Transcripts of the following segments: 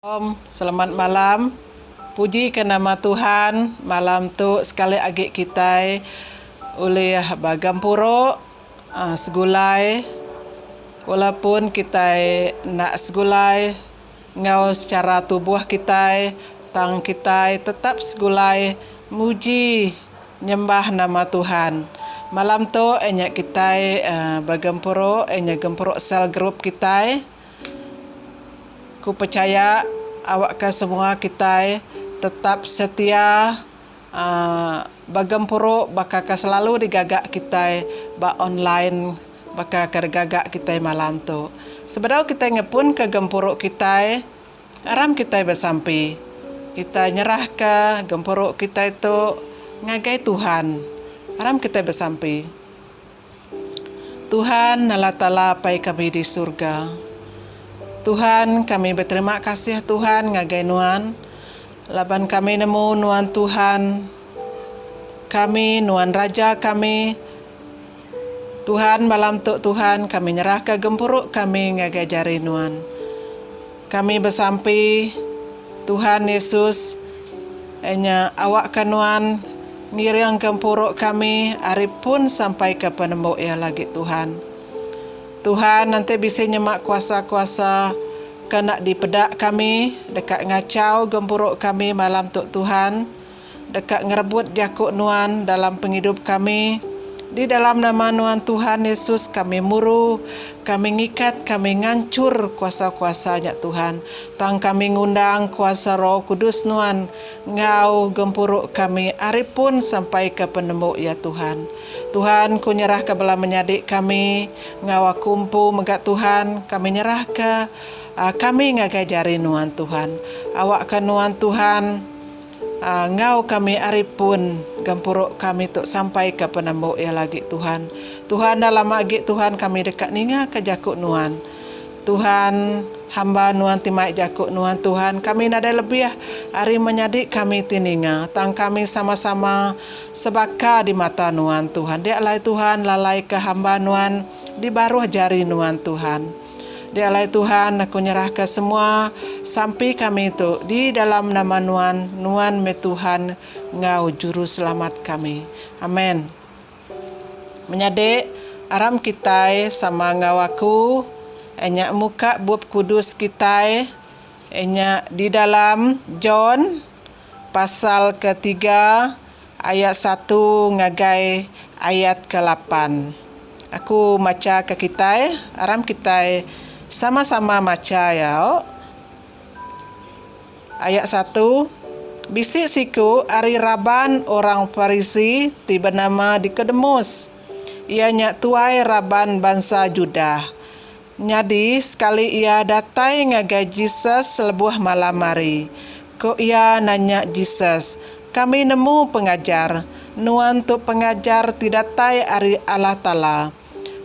Om, selamat malam. Puji ke nama Tuhan, malam tu sekali agi kitai ulih begempuru segulai walaupun kitai enda segulai enggau secara tubuh kitai tang kitai tetap segulai muji nyembah nama Tuhan. Malam tu inya kitai begempuru inya gempuru sel group kitai. Ku pechaya awakka semua kitai tetap setia aaa begempuru baka ke selalu digaga kitai ba online baka ke digaga kitai malam tu. Sebedau kitai ngepunka gempuru kitai, aram kitai besampi. Kitai nyerahka gempuru kitai tu ngagai Tuhan. Aram kitai besampi. Tuhan Allah Taala Apai kami di surga. Tuhan kami beterima kasih Tuhan ngagai nuan laban kami nemu nuan Tuhan kami nuan raja kami Tuhan malam tu Tuhan kami nyerahka gempuru kami ngagai jari nuan. Kami besampi, Tuhan Yesus, nya awakka Nuan ngiring gempuru kami ari pun sampai ke penembu iya lagi, Tuhan. Tuhan, enti bisi nyema kuasa-kuasa ke enda dipeda kami deka ngachau gempuru kami malam tu, Tuhan, deka ngerebut jaku Nuan dalam pengidup kami. Di dalam nama Nuan Tuhan Yesus kami muru, kami ngikat, kami nganchur kuasa-kuasa nya Tuhan. Tang kami ngundang kuasa Roh Kudus Nuan enggau gempuru kami ari pun sampai ke penembu iya Tuhan. Tuhan ku nyerahka bala menyadi kami enggau aku empu mega Tuhan, kami nyerahka kami ngagai jari Nuan Tuhan. Awakka Nuan Tuhan. Enggau kami ari pun gempuru kami tu sampai ke penembu iya lagi Tuhan. Tuhan enda lama agi Tuhan kami deka ninga ke jaku nuan. Tuhan hamba nuan ti mai jaku nuan Tuhan kami nadai lebih ari menyadi kami ti ninga tang kami sama-sama sebaka di mata nuan Tuhan. Dia alai Tuhan lalai ke hamba nuan di baruh jari nuan Tuhan. Di alai Tuhan, aku nyerahka semua sampi kami tu di dalam nama Nuan, Nuan meh Tuhan enggau Juruselamat kami. Amen. Menyadi, aram kitai sama enggau aku nya muka Bup Kudus kitai nya di dalam John pasal ketiga ayat satu ngagai ayat kelapan. Aku macha ke kitai, aram kitai sama-sama macha iya. Ayat satu, Bisi siku ari raban orang Parisi ti benama Nikodemus. Iya nya tuai raban bansa Judah. Nyadi, sekali iya datai ngagai Jesus lebuh malam hari. Ku iya nanya Jesus, Kami nemu, Pengajar, nuan tu pengajar ti datai ari Allah Taala.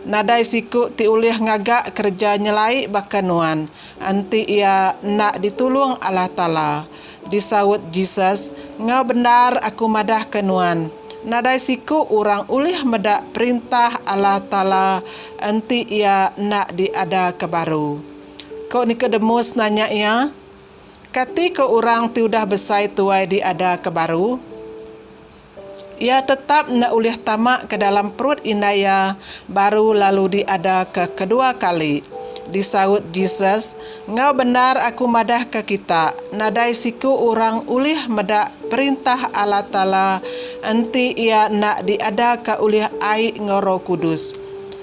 Nadai siku ti ulih ngaga kereja nyelai baka nuan, enti iya enda ditulung Allah Taala. Disaut Jesus, Enggau bendar aku madahka nuan, nadai siku orang ulih meda Perintah Allah Taala enti iya enda diadaka baru. Ku Nikodemus nanya iya, Kati ko orang ti udah besai tuai diadaka baru? Iya tetap enda ulih tama ke dalam perut indai iya baru lalu diadaka kedua kali. Disaut Jesus, Enggau bendar aku madahka kita, nadai siku orang ulih meda Perintah Allah Taala enti iya enda diadaka ulih ai enggau Roh Kudus.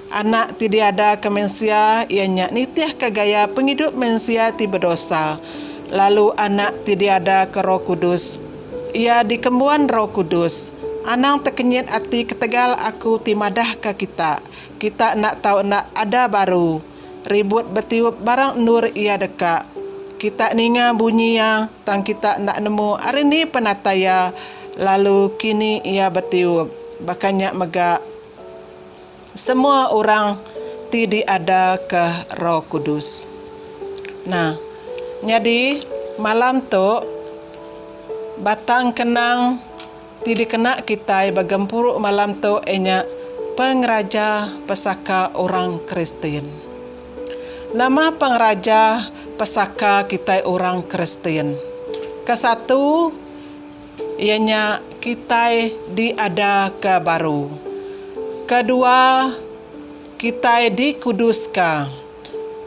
Anak ti diadaka mensia iya nya nitihka gaya pengidup mensia ti bedosa, lalu anak ti diadaka Roh Kudus, iya dikembuan Roh Kudus. Anang tekenyit ati ketegal aku ti madahka kita, kita enda tau enda ada baru. Ribut betiup barang endur iya deka. Kita ninga bunyi iya, tang kita enda nemu ari ni penatai iya, lalu kini iya betiup. Baka nya mega. Semua orang ti diadaka Roh Kudus. Nah, nyadi malam tu batang kenang ti dikena kitai begempuru malam tu iya nya pengeraja pesaka orang Kristian. Nama pengeraja pesaka kitai orang Kristian. Kesatu iya nya kitai diadaka baru. Kedua, kitai dikuduska.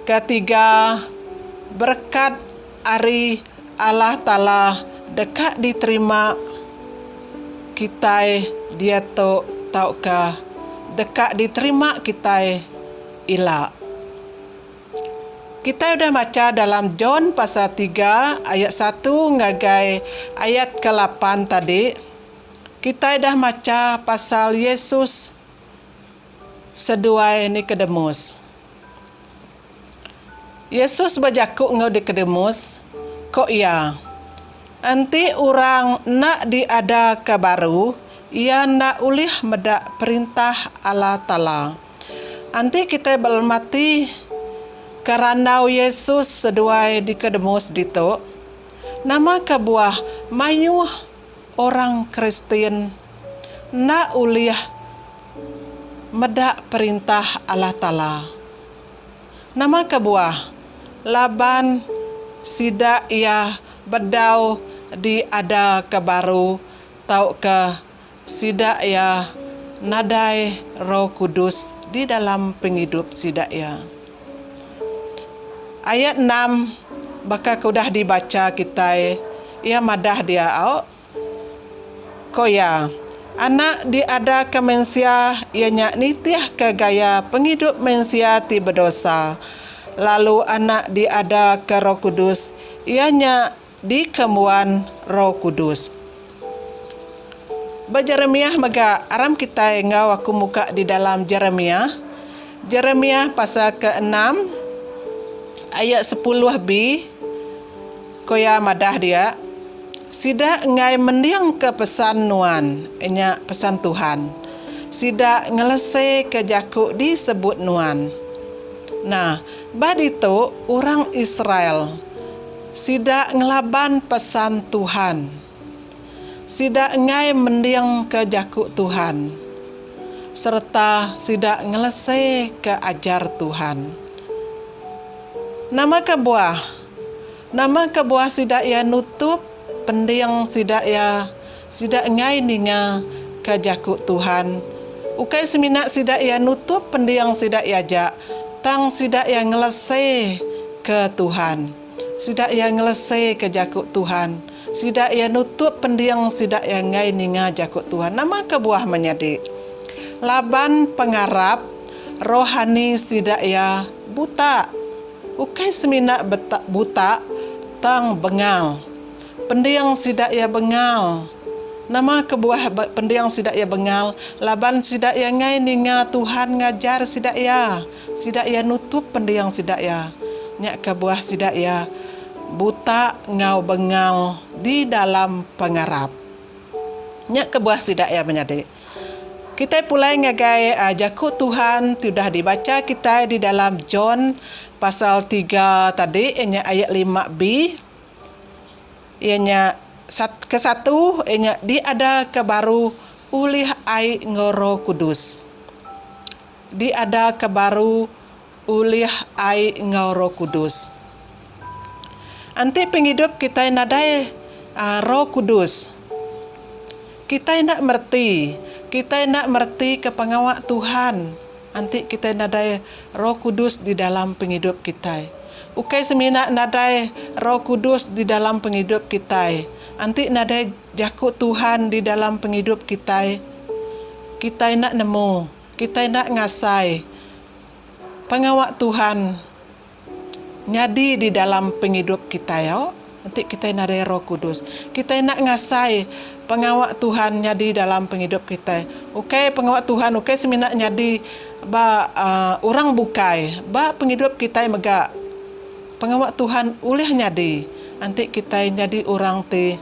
Ketiga, berekat ari Allah Taala deka diterima kitai diatu tauka deka diterima kitai ila. Kitai udah macha dalam John pasal tiga ayat satu ngagai ayat kelapan tadi, kitai dah macha pasal Yesus seduai Nikodemus. Yesus bejaku enggau Nikodemus, ko iya, Enti orang enda diadaka baru, iya enda ulih meda Perintah Allah Taala. Enti kitai belemati ke randau Yesus seduai Nikodemus ditu, nama kebuah mayuh orang Kristian enda ulih meda Perintah Allah Taala? Nama kebuah? Laban sida iya bedau diadaka baru tauka sida iya nadai Roh Kudus di dalam pengidup sida iya. Ayat enam baka ke udah dibacha kitai iya madah dia au. Ko iya, Anak diadaka mensia iya nya nitihka gaya pengidup mensia ti bedosa, lalu anak diadaka Roh Kudus iya nya dikembuan Roh Kudus. Ba Jeremiah mega, aram kitai enggau aku muka di dalam Jeremiah. Jeremiah pasal keenam ayat 10b, ko iya madah dia, Sida enggai mendingka pesan nuan, nya pesan Tuhan. Sida ngeleseka jaku disebut nuan. Nah, ba ditu orang Israel, sida ngelaban pesan Tuhan. Sida enggai mendingka jaku Tuhan sereta sida ngeleseka ajar Tuhan. Nama kebuah? Nama kebuah sida iya nutup pending sida iya, sida enggai ninga ka jaku Tuhan? Ukai semina sida iya nutup pending sida iya aja, tang sida iya ngelese ke Tuhan. Sida iya ngelese ke jaku Tuhan. Sida iya nutup pending sida iya enggai ninga jaku Tuhan. Nama kebuah menyadi? Laban pengarap rohani sida iya buta. Ukai semina buta tang bengal. Pending sida iya bengal. Nama kebuah pending sida iya bengal? Laban sida iya enggai ninga Tuhan ngajar sida iya. Sida iya nutup pending sida iya. Nya kebuah sida iya buta enggau bengal di dalam pengarap. Nya kebuah sida iya menyadi. Kitai pulai ngagai jaku Tuhan ti udah dibacha kitai di dalam John pasal tiga tadi iya nya ayat 5b iya nya kesatu iya nya diadaka baru ulih ai enggau Roh Kudus. Diadaka baru ulih ai enggau Roh Kudus. Enti pengidup kitai nadai Roh Kudus, kitai enda mereti, kitai enda meretika pengawa Tuhan enti kitai nadai Roh Kudus di dalam pengidup kitai. Ukai semina nadai Roh Kudus di dalam pengidup kitai, enti nadai jaku Tuhan di dalam pengidup kitai, kitai enda nemu, kitai enda ngasai pengawa Tuhan nyadi di dalam pengidup kitai au enti kitai nadai Roh Kudus. Kitai enda ngasai pengawa Tuhan nyadi dalam pengidup kitai. Ukai pengawa Tuhan ukai semina nyadi ba uhh orang bukai, ba pengidup kitai mega pengawa Tuhan ulih nyadi enti kitai nyadi orang ti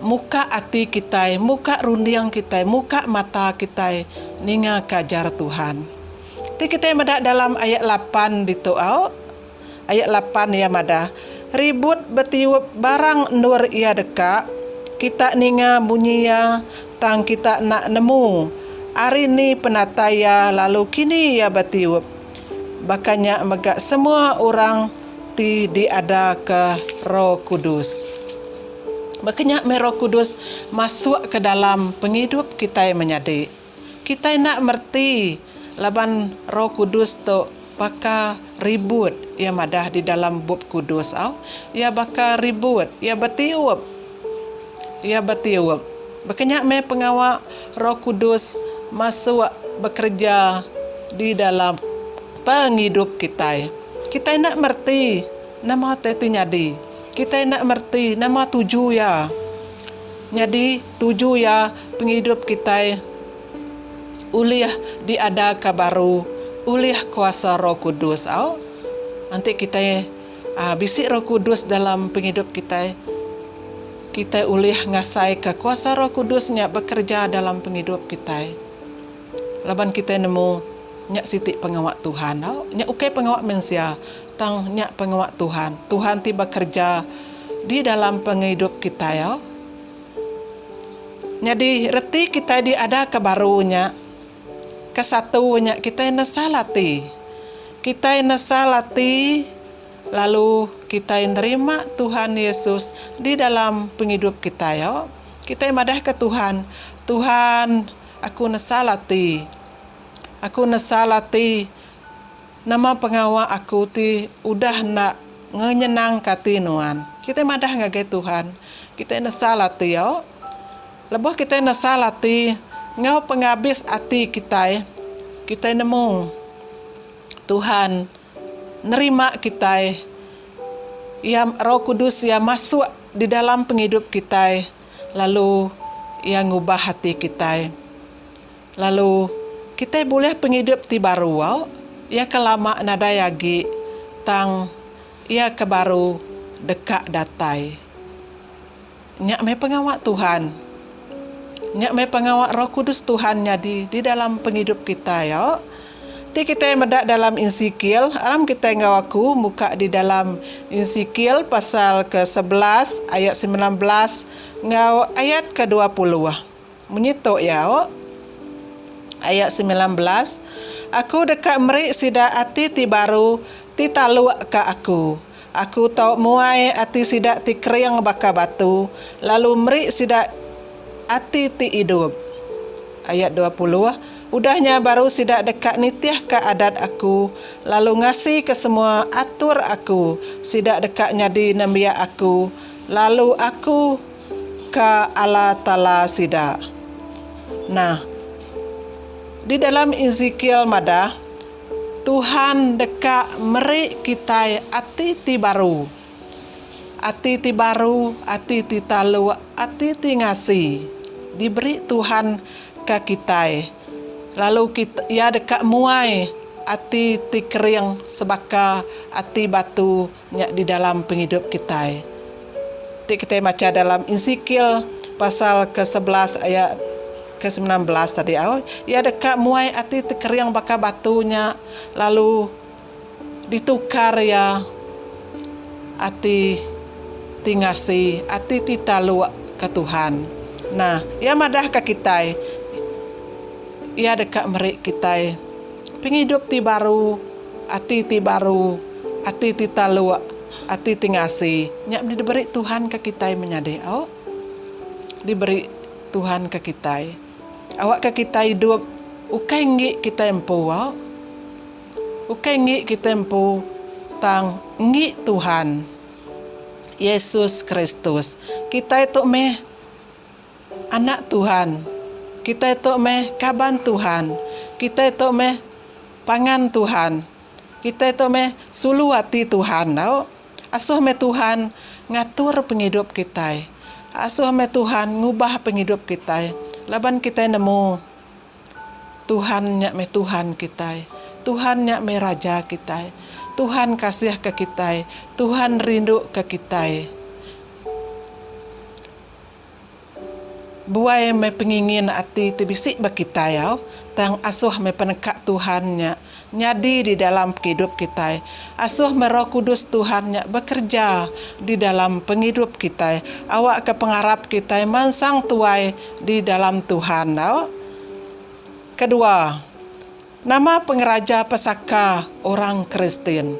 Muka ati kitai, muka runding kitai, muka mata kitai ninga ka ajar Tuhan. Ti kitai meda dalam ayat lapan ditu au, ayat lapan iya madah, Ribut betiup barang endur iya deka, kita ninga munyi iya tang kita enda nemu ari ni penatai iya lalu kini iya betiup. Baka nya mega semua orang ti diadaka Roh Kudus. Baka nya meh Roh Kudus masuk ke dalam pengidup kitai menyadi. Kitai enda mereti laban Roh Kudus tu baka ribut iya madah di dalam Bup Kudus au. Iya baka ribut, iya betiup. Iya betiup. Baka nya meh pengawa Roh Kudus masuk bekereja di dalam pengidup kitai. Kitai enda mereti nama utai ti nyadi. Kitai enda mereti nama tuju iya. Nyadi tuju iya pengidup kitai ulih diadaka baru ulih kuasa Roh Kudus. Au. Enti kitai bisi Roh Kudus dalam pengidup kitai, kitai ulih ngasaika kuasa Roh Kudus nya bekereja dalam pengidup kitai. Laban kitai nemu nya siti pengawa Tuhan. Au. Nya ukai pengawa mensia tang nya pengawa Tuhan. Tuhan ti bekereja di dalam pengidup kitai. Au. Nyadi reti kitai diadaka baru nya, kesatu nya kitai nesal ati. Kitai nesal ati lalu kitai nerima Tuhan Yesus di dalam pengidup kitai. Au. Kitai madahka Tuhan, Tuhan aku nesal ati. Aku nesal ati nama pengawa aku ti udah enda ngenyenangka ati nuan. Kitai madah ngagai Tuhan, kitai nesal ati au. Lebuh kitai nesal ati enggau pengabis ati kitai, kitai nemu Tuhan nerima kitai. Iya Roh Kudus iya masuk di dalam pengidup kitai lalu iya ngubah ati kitai. Lalu, kitai bulih pengidup ti baru au, iya ke lama nadai agi, tang iya ke baru deka datai. Nya meh pengawa Tuhan. Nya meh pengawa Roh Kudus Tuhan nyadi di dalam pengidup kitai au. Ti kitai meda dalam Ezekiel, aram kitai enggau aku muka di dalam Ezekiel pasal ke 11 ayat 19 enggau ayat ke 20. Munyi tu iya, Ayat 19, Aku deka meri sida ati ti baru ti taluk ka Aku. Aku tau muai ati sida ti kering baka batu, lalu meri sida ati ti idup. Ayat 20, Udah nya baru sida deka nitihka adat Aku, lalu ngasika semua atur Aku. Sida deka nyadi nembiak Aku, lalu Aku ka Allah Taala sida. Nah, di dalam Ezekiel madah, Tuhan deka meri kitai ati ti baru. Ati ti baru, ati ti taluk, ati ti ngasi diberi Tuhan ka kitai. Lalu Iya deka muai ati ti kering sebaka ati batu nya di dalam pengidup kitai. Ti kitai macha dalam Ezekiel pasal ke 11 ayat ke 19 tadi au, iya deka muai ati ti kering baka batu nya lalu ditukar iya ati ti ngasi, ati ti taluk ke Tuhan. Nah, iya madahka kitai iya deka meri kitai pengidup ti baru, ati ti baru, ati ti taluk, ati ti ngasi, nya meh diberi Tuhan ke kitai menyadi au. Diberi Tuhan ke kitai. Awakka kitai idup ukai enggi kitai empu au. Ukai enggi kitai empu tang enggi Tuhan Yesus Kristus. Kitai tu meh Anak Tuhan. Kitai tu meh kaban Tuhan. Kitai tu meh pangan Tuhan. Kitai tu meh sulu ati Tuhan tau. Asuh meh Tuhan ngatur pengidup kitai. Asuh meh Tuhan ngubah pengidup kitai laban kitai nemu Tuhan nya meh Tuhan kitai. Tuhan nya meh Raja kitai. Tuhan kasihka kitai. Tuhan rinduka kitai. Buai meh pengingin ati ti bisi ba kitai au, tang asuh meh peneka Tuhan nya nyadi di dalam pengidup kitai. Asuh meh Roh Kudus Tuhan nya bekereja di dalam pengidup kitai awakka pengarap kitai mansang tuai di dalam Tuhan au. Kedua. Nama pengeraja pesaka orang Kristian?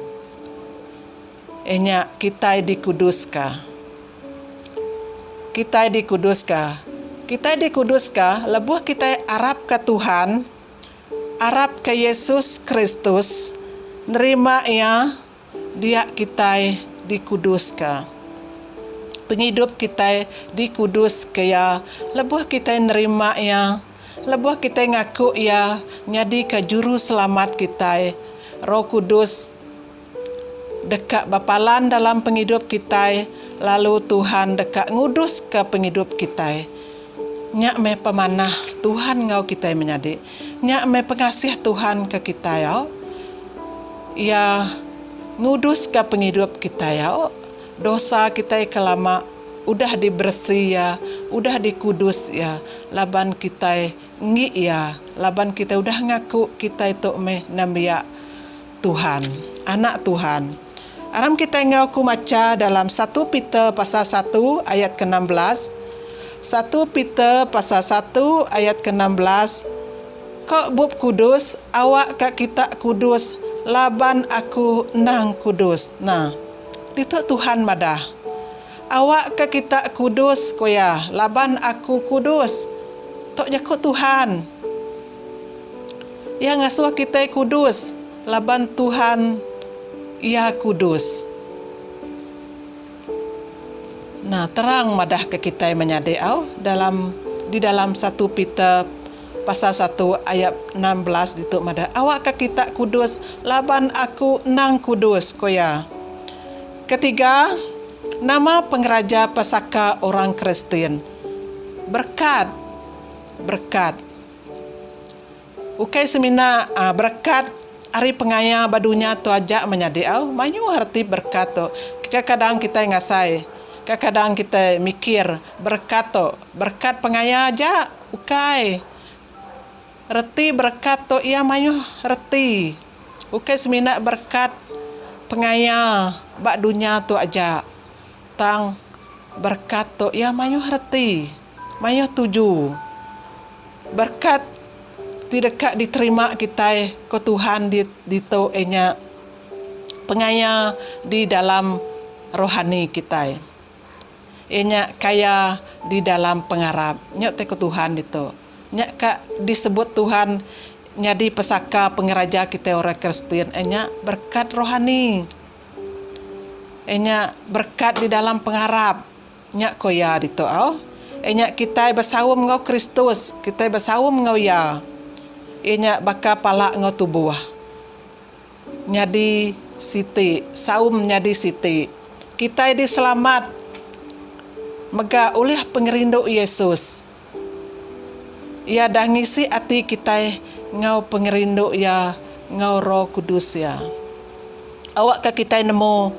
Iya nya kitai dikuduska. Kitai dikuduska. Kitai dikuduska lebuh kitai arapka Tuhan, arapka Yesus Kristus, nerima Iya, dia kitai dikuduska. Pengidup kitai dikuduska Iya lebuh kitai nerima Iya, lebuh kitai ngaku Iya nyadika Juruselamat kitai. Roh Kudus deka bepalan dalam pengidup kitai lalu Tuhan deka nguduska pengidup kitai. Nya meh pemanah Tuhan enggau kitai menyadi. Nya meh pengasih Tuhan ke kitai au. Iya nguduska pengidup kitai au. Dosa kitai ke lama udah diberesi Iya, udah dikudus Iya laban kitai enggi Iya, laban kitai udah ngaku kitai tu meh nembiak Tuhan, anak Tuhan. Aram kitai enggau ku macha dalam satu Peter pasal satu ayat ke 16. Satu Peter pasal satu ayat ke 16, Ko Bup Kudus, Awak ka kita kudus, laban Aku endang kudus. Nah, ditu Tuhan madah. Awak ka kita kudus, ku iya, laban Aku kudus. Tu jaku Tuhan. Iya ngasuh kitai kudus, laban Tuhan Iya kudus. Nah, terang madahka kitai menyadi au dalam di dalam satu Peter pasal satu ayat 16 ditu madah, Awakka kita kudus laban aku endang kudus, ku iya. Ketiga, nama pengeraja pesaka orang Kristian? Berekat. Berekat. Ukai semina berekat ari pengaya ba dunya tu aja menyadi au. Mayuh reti berekat tu. Kekadang kitai ngasai, kekadang kitai mikir berekat tu berekat pengaya aja. Ukai. Reti berekat tu iya mayuh reti. Ukai semina berekat pengaya ba dunya tu aja. Tang berekat tu iya mayuh reti, mayuh tuju. Berekat ti deka diterima kitai ko Tuhan ditu iya nya pengaya di dalam rohani kitai. Iya nya kaya di dalam pengarap. Nya ti ko Tuhan ditu. Nya ka disebut Tuhan nyadi pesaka pengeraja kitai orang Kristian iya nya berekat rohani. Iya nya berekat di dalam pengarap. Nya ko iya ditu au. Iya nya kitai besaum enggau Kristus, kitai besaum enggau iya. Iya nya baka pala enggau tubuh. Nyadi siti, saum nyadi siti. Kitai diselamat mega ulih pengerindu Yesus. Iya dah ngisi ati kitai enggau pengerindu iya enggau Roh Kudus iya. Awakka kitai nemu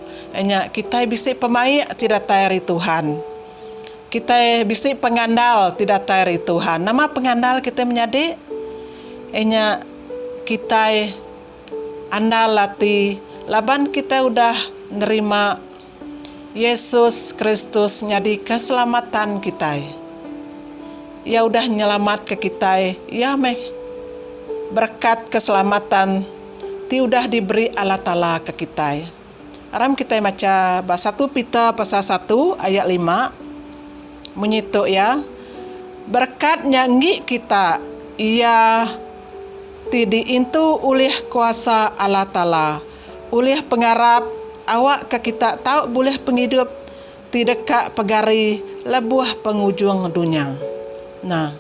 nya kitai bisi pemaik ti datai ari Tuhan. Kitai bisi pengandal ti datai ari Tuhan. Nama pengandal kitai menyadi? Iya nya kitai andal ati laban kitai udah nerima Yesus Kristus nyadi keselamatan kitai. Iya udah nyelamatka kitai, Iya meh berekat keselamatan ti udah diberi Allah Taala ke kitai. Aram kitai macha ba satu Peter pasal satu ayat lima munyi tu iya, Berekat nya enggi kita, iya ti diintu ulih kuasa Allah Taala. Ulih pengarap, awakka kita tau bulih pengidup ti deka pegari lebuh pengujung dunya. Nah.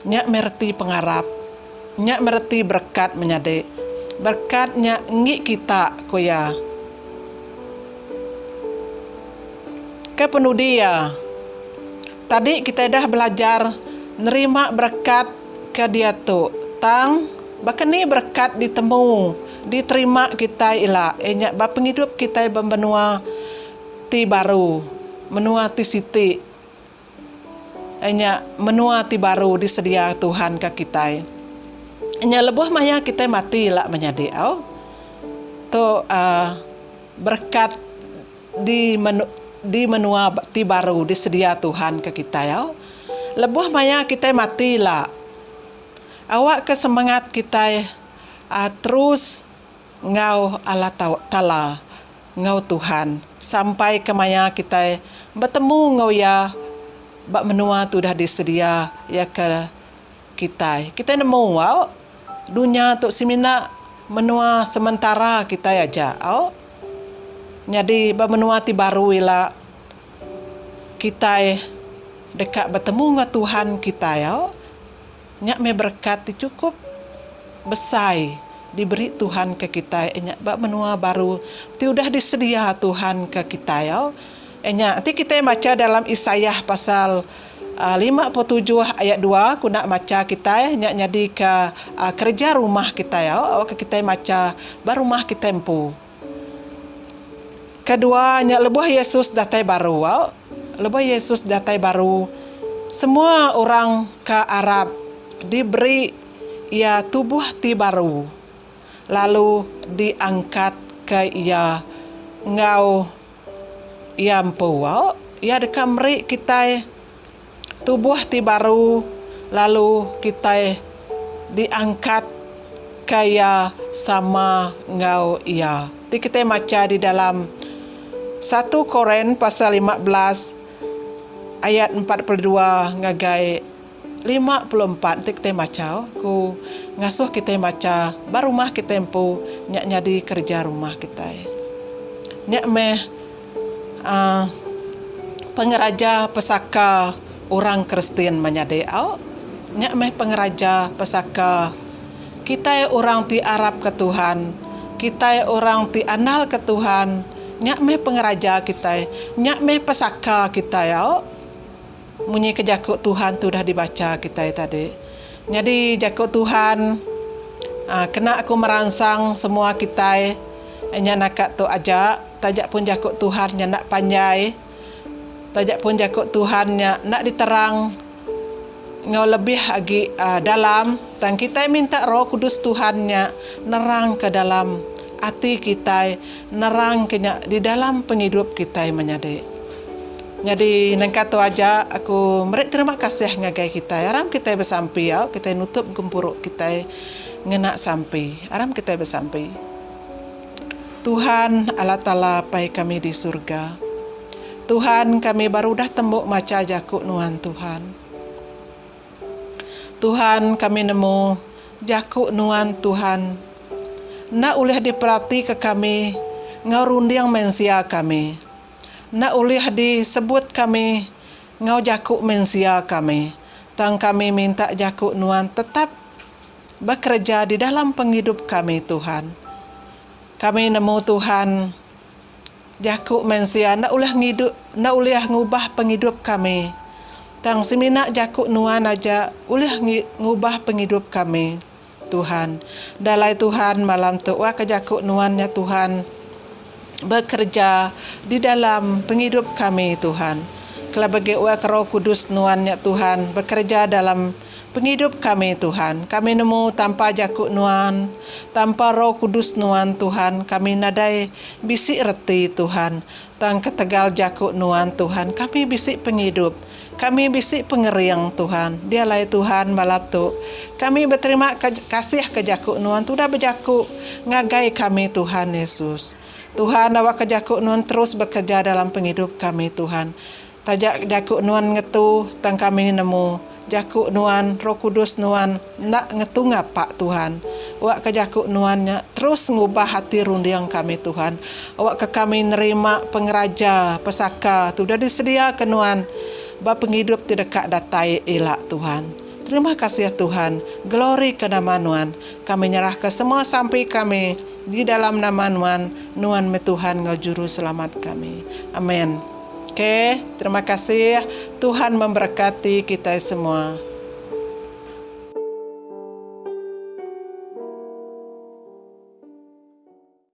Nya meh reti pengarap. Nya meh reti berekat menyadi. Berekat nya enggi kita, ku iya. Ke penudi iya, tadi kitai dah belajar nerima berekat ke diatu. Tang, baka ni berekat ditemu, diterima kitai ila iya nya ba pengidup kitai ba menua ti baru, menua ti siti, iya nya menua ti baru disedia Tuhan ke kitai. Nya lebuh maya kitai mati ila menyadi au. Tu uhh berekat. Di di menua ti baru disedia Tuhan ke kitai au. Lebuh maya kitai mati ila. Awakka semengat kitai terus enggau Allah Taala enggau Tuhan sampai ke maya kitai betemu enggau Iya ba menua ti udah disedia Iya ke kitai. Kitai nemu au dunya tu semina menua sementara kitai aja au. Nyadi ba menua ti baru ila kitai deka betemu enggau Tuhan kitai au. Nya meh berekat ti chukup besai diberi Tuhan ke kitai nya ba menua baru ti udah disedia Tuhan ke kitai au. Nya enti kitai macha dalam Isaiah pasal 57 ayat 2 ku enda macha kitai nya nyadika kereja rumah kitai au awakka kitai macha ba rumah kitai empu. Kedua nya lebuh Yesus datai baru au. Lebuh Yesus datai baru, semua orang ke arap diberi iya tubuh ti baru lalu diangkatka iya enggau iya empu au. Iya deka meri kitai tubuh ti baru lalu kitai diangkatka iya sama enggau iya. Ti kitai macha di dalam satu Korin pasal 15 ayat 42 ngagai 54 enti kitai macha ku ngasuh kitai macha ba rumah kitai empu nya nyadi kereja rumah kitai. Nya meh uhh pengeraja pesaka orang Kristian menyadi au. Nya meh pengeraja pesaka kitai orang ti arapka Tuhan, kitai orang ti andalka Tuhan, nya meh pengeraja kitai, nya meh pesaka kitai au. Munyi ke jaku Tuhan ti udah dibacha kitai tadi. Nyadi jaku Tuhan uhh kena aku meransang semua kitai nya naka tu aja taja pun jaku Tuhan nya enda panjai taja pun jaku Tuhan nya enda diterang enggau lebih agi uhh dalam tang kitai minta Roh Kudus Tuhan nya nerang ke dalam ati kitai nerang ke nya di dalam pengidup kitai menyadi. Nyadi nengka tu aja aku meri terima kasih ngagai kitai. Aram kitai besampi au kitai nutup gempuru kitai ngena sampi. Aram kitai besampi. Tuhan Allah Taala Apai kami di surga. Tuhan kami baru udah tembu macha jaku nuan Tuhan. Tuhan kami nemu jaku nuan Tuhan enda ulih diperatika kami enggau runding mensia kami. Enda ulih disebut kami enggau jaku mensia kami, tang kami minta jaku Nuan tetap bekereja di dalam pengidup kami, Tuhan. Kami nemu Tuhan, jaku mensia enda ulih ngidup enda ulih ngubah pengidup kami, tang semina jaku Nuan aja ulih ngubah pengidup kami, Tuhan. Dalai Tuhan malam tu wah ke jaku nuan nya Tuhan bekereja di dalam pengidup kami Tuhan. Kelebih agi wah ke Roh Kudus nuan nya Tuhan bekereja dalam pengidup kami Tuhan. Kami nemu tanpa jaku nuan, tanpa Roh Kudus nuan Tuhan kami nadai bisi reti Tuhan. Tang ketegal jaku nuan Tuhan kami bisi pengidup. Kami bisi pengering, Tuhan. Dia alai Tuhan malam tu. Kami beterima kasih ke jaku Nuan ti udah bejaku ngagai kami Tuhan Yesus. Tuhan awakka jaku Nuan terus bekereja dalam pengidup kami Tuhan. Taja jaku Nuan ngetu tang kami nemu jaku Nuan, Roh Kudus Nuan enda ngetu ngapa Tuhan. Awakka jaku Nuan nya terus ngubah ati runding kami Tuhan. Awakka kami nerima pengeraja pesaka ti udah disediaka Nuan ba pengidup ti deka datai ila, Tuhan. Terima kasih, Tuhan. Glory ke nama Nuan. Kami nyerahka semua sampi kami di dalam nama Nuan, Nuan meh Tuhan enggau Juru Selamat kami. Amen. Ok, terima kasih. Tuhan memberkati kitai semua.